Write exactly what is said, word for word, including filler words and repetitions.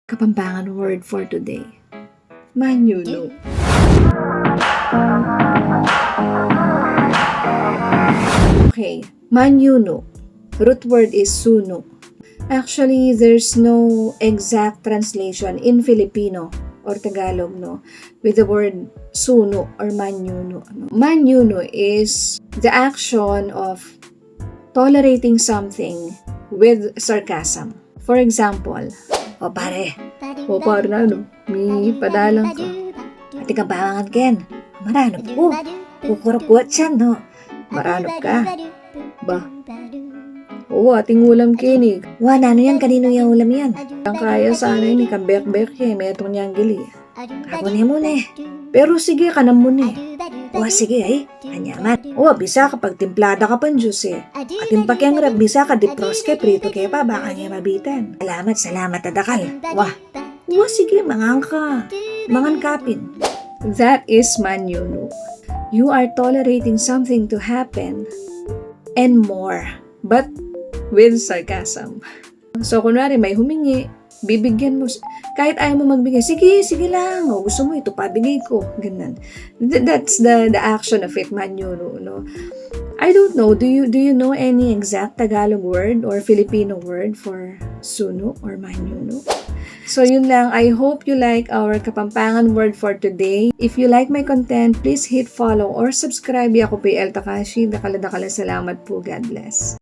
Kapampangan word for today. Manyunu. Okay, manyunu. Root word is sunu. Actually, there's no exact translation in Filipino or Tagalog, no, with the word sunu or manyunu. Manyunu is the action of tolerating something with sarcasm. For example, "O pare, o pare, nanu, mipadalan ka. Atin kang bawangan ken. Maranup ku. Kukurap ku at siyan, no? Maranup ka. Ba? Oo, atin ulam keni. Wa, nanu yan? Kaninu yang ulam yan?" Ang kaya sana ini, kabekbek ya, metung yang gili. "Aku ne mune. Pero sige, kanan mune." "Wa, sige, ay. Anyaman. O, bisa ka pagtimplada ka pang juice e. Atin pa keng ref, bisa ka dipros ke, prito ke pa, baka ne mabitan." "Salamat, salamat a dakal." Wa. "Wa, sige, mangan ka. Mangan ka pin." That is manyunu. You are tolerating something to happen and more, but with sarcasm. So, kunwari, may humingi, bibigyan mo, s-, kahit ayaw mo magbigay, "Sige, sige lang. O, gusto mo, ito pa, bigay ko." Ganun. Th-, that's the, the action of it, manyunu, no? I don't know, do you, do you know any exact Tagalog word or Filipino word for sunu or manyunu? So, yun lang. I hope you like our Kapampangan word for today. If you like my content, please hit follow or subscribe. Yaku pu i El Takashi. Dakal a dakal a salamat pu. God bless.